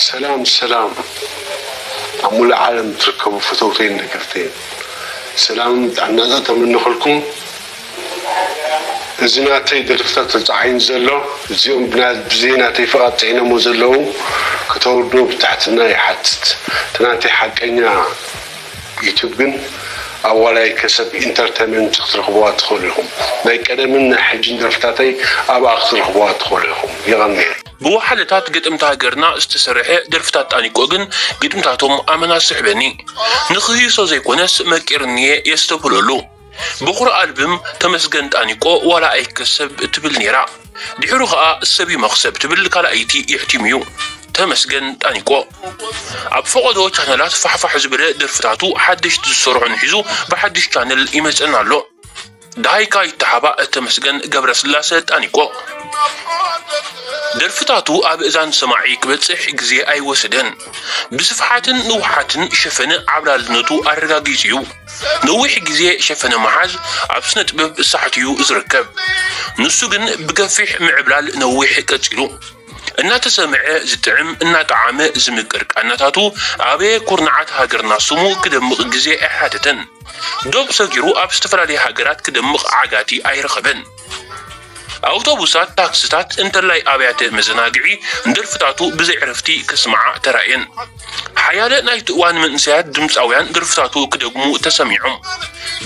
ሰላም ሰላም፣ ኣብ ሙሉእ ዓለም ትርከቡ ፈተውተይን ደገፍተይን፣ ሰላምን ጥዕናን ተመነኹልኩም። እዚ ናተይ ደርፍታት ተጻዒኑ ዘሎ፣ እዚኦም ብና-፣ ብዘይ ናተይ ፍቓድ ጽዒኖሞ ዘለዉ፣ ከተውርድዎ ብትሕትና ይሓትት። እቲ ናተይ ሓቀኛ ዩቱብ ግን ኣብ ዋላይ ከሰብ ኢንተርተይንመንት ክትረኽብዋ ትኽእሉ ኢኹም። ናይ ቀደምን ናይ ሕጅን ደርፍታተይ ኣብኣ ክትረኽብዋ ትኽእሉ ኢኹም። የቐንየለይ። ብወሓለታት ግጥምቲ ሃገርና ዝተሰርሐ ደርፍታት ጣኒቆ ግን ግጥምታቶም ኣመና ስሕበኒ። ንኽህይሶ ዘይኮነስ መቂርኒየ የስተብህለሉ። በኹሪ ኣልብም ተመስገን ጣኒቆ ዋላ ኣይከሰብ ትብል ነይራ። ድሕሩ ኸኣ ሰብ እዩ መኽሰብ ትብል ካልኣይቲ የሕቲሙ እዩ። ተመስገን ጣኒቆ ኣብ ፈቐዶ ቻነላት ፋሕፋሕ ዝበለ ደርፍታቱ ሓደሽቲ ዝሰርሖ ንሒዙ ብሓድሽ ቻነል ይመጸና ኣሎ። ደሃይካ ይተሓባእ ተመስገን ገብረስላሰ ጣኒቆ። ደርፍታቱ ኣብ እዛን ሰማዒ ክበጽሕ ግዜ ኣይወሰደን። ብስፍሓትን ንውሓትን ሸፈነ ዓብላልነቱ ኣረጋጊጹ እዩ። ነዊሕ ግዜ ሸፈነ ምሓዝ ኣብ ስነ ጥበብ ሳሕቲ እዩ ዝርከብ። ንሱ ግን ብገፊሕ ምዕብላል ነዊሕ ቀጺሉ። እናተሰምዐ ዝጥዕም፣ እናጠዓመ ዝምቅር ቃናታቱ ኣበየ ኩርናዓት ሃገርና ስሙ ክደምቕ ግዜ ኣይሓተተን። ዶብ ሰጊሩ ኣብ ዝተፈላለየ ሃገራት ክደምቕ ዓጋቲ ኣይረኸበን። ኣውቶቡሳት፣ ታክስታት፣ እንተላይ ኣብያተ መዘናግዒ ንደርፍታቱ ብዘይ ዕረፍቲ ከስምዓ ተራእየን። ሓያለ ናይቲ እዋን መንእሰያት ድምጻውያን ደርፍታቱ ክደግሙ ተሰሚዖም።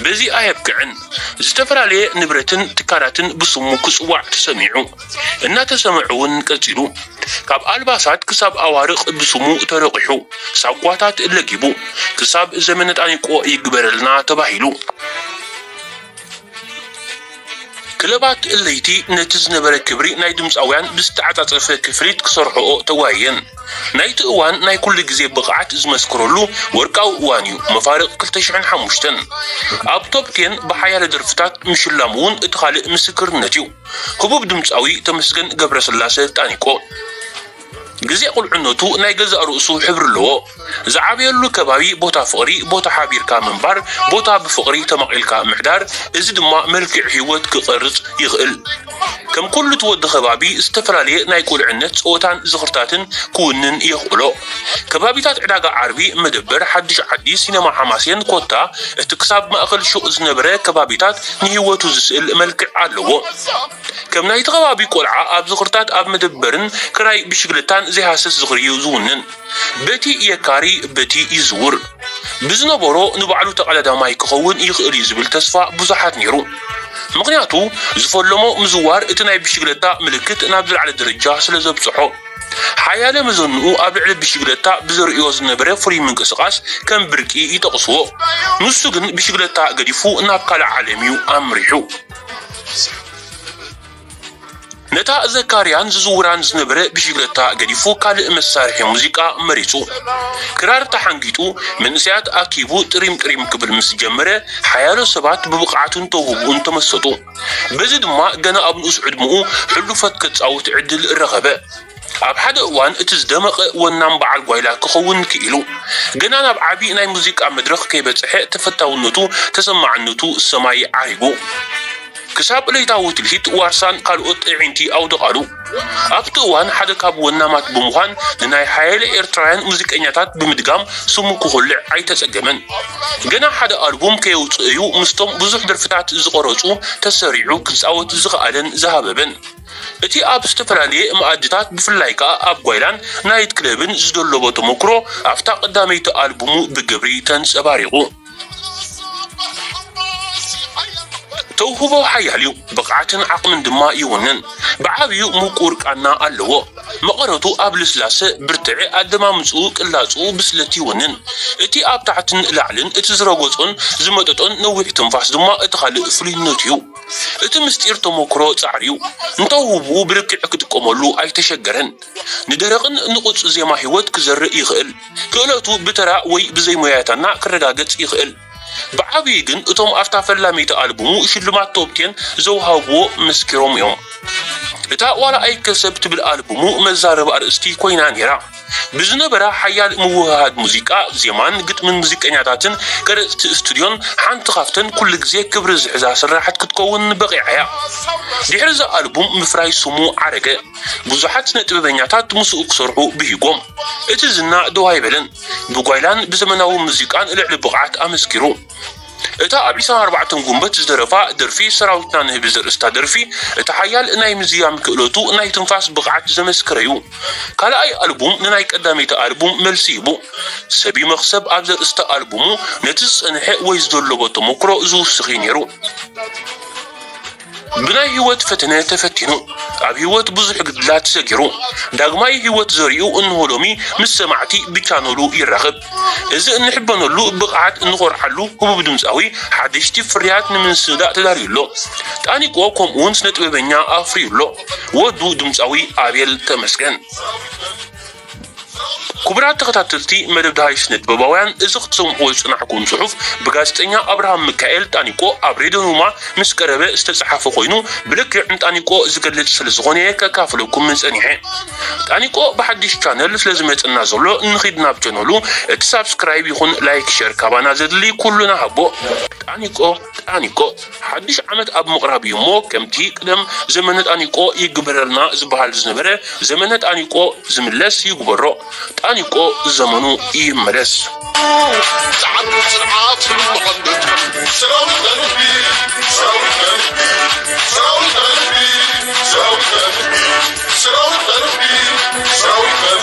በዚ ኣየብቅዕን። ዝተፈላለየ ንብረትን ትካላትን ብስሙ ክጽዋዕ ተሰሚዑ። እናተሰምዐ እውን ቀጺሉ። ካብ ኣልባሳት ክሳብ ኣዋርቕ ብስሙ ተረቒሑ። ሳጓታት ለጊቡ። ክሳብ ዘመነ ጣኒቆ ይግበረልና ተባሂሉ። ክለባት ለይቲ ነቲ ዝነበረ ክብሪ ናይ ድምጻውያን ብዝተዓጻጸፈ ክፍሊት ክሰርሕኦ ተጓየን። ናይቲ እዋን ናይ ኩሉ ግዜ ብቕዓት ዝመስክረሉ ወርቃዊ እዋን እዩ፣ መፋርቕ ክልተ ሽሕን ሓሙሽተን። ኣብ ቶፕ ቴን ብሓያለ ደርፍታት ምሽላሙ እውን እቲ ካልእ ምስክርነት እዩ። ህቡብ ድምጻዊ ተመስገን ገብረስላሰ ጣኒቆ። ግዜ ቁልዕነቱ ናይ ገዛእ ርእሱ ሕብሪ ኣለዎ። ዝዓበየሉ ከባቢ ቦታ ፍቕሪ፣ ቦታ ሓቢርካ ምንባር፣ ቦታ ብፍቕሪ ተማቒልካ ምሕዳር፣ እዚ ድማ መልክዕ ህይወት ክቐርጽ ይኽእል። ከም ኩሉ እቲ ወዲ ከባቢ ዝተፈላለየ ናይ ቁልዕነት ጸወታን ዝኽርታትን ክውንን የኽእሎ። ከባቢታት ዕዳጋ ዓርቢ፣ መደበር፣ ሓድሽ ዓዲ፣ ሲነማ ሓማሴን፣ ኮታ፣ እቲ ክሳብ ማእከል ሹቕ ዝነበረ ከባቢታት ንህይወቱ ዝስእል መልክዕ ኣለዎ። ከም ናይቲ ከባቢ ቆልዓ ኣብ ዝኽርታት ኣብ መደበርን ክራይ ብሽግለታን ዘይሃሰስ ዝኽሪ እዩ ዝውንን። በቲ የካሪ፣ በቲ ይዝውር። ብዝነበሮ ንባዕሉ ተቐዳዳማይ ክኸውን ይኽእል እዩ ዝብል ተስፋ ብዙሓት ነይሩ። ምኽንያቱ ዝፈለሞ ምዝዋር እቲ ናይ ብሽግለታ ምልክት ናብ ዝለዓለ ደረጃ ስለ ዘብጽሖ። ሓያለ መዘንኡ ኣብ ልዕሊ ብሽግለታ ብዘርእዮ ዝነበረ ፍሉይ ምንቅስቓስ ከም ብርቂ ይጠቕስዎ። ንሱ ግን ብሽግለታ ገዲፉ ናብ ካልእ ዓለም እዩ ኣምሪሑ። ነታ ዘካርያን ዝዝውራን ዝነበረ ብሽግለታ ገዲፉ ካልእ መሳርሒ ሙዚቃ መሪጹ። ክራር ተሓንጊጡ መንእሰያት ኣኪቡ ጥሪም ጥሪም ክብል ምስ ጀመረ ሓያሎ ሰባት ብብቕዓቱን ተውህብኡን ተመሰጡ። በዚ ድማ ገና ኣብ ንኡስ ዕድመኡ ሕሉፈት ከጻውት ዕድል ረኸበ። ኣብ ሓደ እዋን እቲ ዝደመቐ ወናም በዓል ጓይላ ክኸውን ክኢሉ። ገና ናብ ዓቢ ናይ ሙዚቃ መድረኽ ከይበጽሐ ተፈታውነቱ፣ ተሰማዕነቱ ሰማይ ዓሪጉ። ክሳብ ለይታዊ ትልሂት ዋርሳን ካልኦት ኣዒንቲ ኣውደቓሉ። ኣብቲ እዋን ሓደ ካብ ወናማት ብምዃን ንናይ ሓያለ ኤርትራውያን ሙዚቀኛታት ብምድጋም ስሙ ክኹልዕ ኣይተጸገመን። ገና ሓደ ኣልቡም ከየውጽእ እዩ ምስቶም ብዙሕ ደርፍታት ዝቐረጹ ተሰሪዑ ክጻወት ዝኸኣለን ዝሃበበን። እቲ ኣብ ዝተፈላለየ መኣድታት ብፍላይ ከኣ ኣብ ጓይላን ናይት ክለብን ዝደለቦ ተመክሮ ኣብታ ቀዳመይቲ ኣልቡሙ ብግብሪ ተንጸባሪቑ። ተውህቦ ሓያል እዩ፣ ብቕዓትን ዓቕምን ድማ ይውንን። ብዓብዩ ምቁር ቃና ኣለዎ። መቐረቱ ኣብ ልስላሰ፣ ብርትዒ፣ ኣደማምጽኡ፣ ቅላጽኡ፣ ብስለት ይውንን። እቲ ኣብ ታሕትን ላዕልን፣ እቲ ዝረገጾን ዝመጠጦን ነዊሕ ትንፋስ ድማ እቲ ካልእ ፍሉይነቱ እዩ። እቲ ምስጢር ተመክሮ ጻዕሪ እዩ። ንተውህቦኡ ብልክዕ ክጥቀመሉ ኣይተሸገረን። ንደረቕን ንቑጽ ዜማ ህይወት ክዘርእ ይኽእል። ክእለቱ ብተራ ወይ ብዘይ ሞያታና ክረጋገጽ ይኽእል። ብዓብዪ ግን እቶም ኣብታ ፈላመይቲ ኣልቡሙ ሽልማት ቶፕ ቴን ዘውሃብዎ መስኪሮም እዮም። እታ ዋላ ኣይከሰብ ትብል ኣልቡሙ መዛረቢ ኣርእስቲ ኮይና ነይራ። ብዝነበራ ሓያል ምውህሃድ ሙዚቃ፣ ዜማን ግጥምን ሙዚቀኛታትን ቀረጽቲ ስቱድዮን ሓንቲ ካብተን ኩሉ ግዜ ክብሪ ዝሕዛ ስራሓት ክትከውን በቒዓ እያ። ድሕሪ እዚ ኣልቡም ምፍራይ ስሙ ዓረገ። ብዙሓት ስነ ጥበበኛታት ምስኡ ክሰርሑ ብሂጎም። እቲ ዝና ደው ኣይበለን። ብጓይላን ብዘመናዊ ሙዚቃን ልዕሊ ብቕዓት ኣመስኪሩ። እታ ኣብ ዕስራን ኣርባዕተን ጉንበት ዝደረፋ ደርፊ ሰራዊትና ንህቢ ዘርእስታ ደርፊ፣ እቲ ሓያል ናይ ምዝያም ክእለቱ ናይ ትንፋስ ብቕዓት ዘመስከረ'ዩ። ካልኣይ ኣልቡም ንናይ ቀዳመይቲ ኣልቡም መልሲ ሂቡ። ሰቢ መኽሰብ ኣብ ዘርእስታ ኣልቡሙ ነቲ ዝጸንሐ ወይ ዝደለቦ ተመክሮ ዝውስኽ እዩ ነይሩ። ብናይ ህይወት ፈተነ ተፈቲኑ፣ ኣብ ህይወት ብዙሕ ግድላት ሰጊሩ፣ ዳግማይ ህይወት ዘሪኡ እንሆ ሎሚ ምስ ሰማዕቲ ብቻነሉ ይራኸብ። እዚ እንሕበነሉ ብቕዓት እንኾርዓሉ ህቡብ ድምፃዊ ሓደሽቲ ፍርያት ንምስንዳእ ተዳልዩ ኣሎ። ጣኒቆ ከምኡውን ስነ ጥበበኛ ኣፍርዩ ኣሎ። ወዱ ድምፃዊ ኣቤል ተመስገን። ክቡራት ተኸታተልቲ መደብ ደሃይ ስነ ጥበባውያን፣ እዚ ክትሰምዕዎ ዝጸናሕኩም ጽሑፍ ብጋዜጠኛ ኣብርሃም ሚካኤል ጣኒቆ ኣብ ሬድዮ ኑማ ምስ ቀረበ ዝተጻሓፈ ኮይኑ፣ ብልክዕ ንጣኒቆ ዝገልጽ ስለ ዝኾነ ከካፍለኩም ጸኒሐ። ጣኒቆ ብሓድሽ ቻነል ስለ ዝመጸና ዘሎ ንኺድ ናብ ቻነሉ፣ እቲ ሳብስክራይብ ይኹን ላይክ ሸር ካባና ዘድሊ ኩሉ ንሃቦ። ጣኒቆ ጣኒቆ ሓድሽ ዓመት ኣብ ምቕራብ እዩ እሞ፣ ከምቲ ቅደም ዘመነ ጣኒቆ ይግበረልና ዝበሃል ዝነበረ፣ ዘመነ ጣኒቆ ዝምለስ ይግበሮ። ጣኒቆ ዘመኑ ይመለስ። ጻዕርን ጽንዓትን መቐነቱ ሰራዊት ቀልቢ፣ ሰራዊት ቀልቢ፣ ሰራዊት ቀልቢ፣ ሰራዊት ቀልቢ፣ ሰራዊት ቀልቢ፣ ሰራዊት ቀልቢ።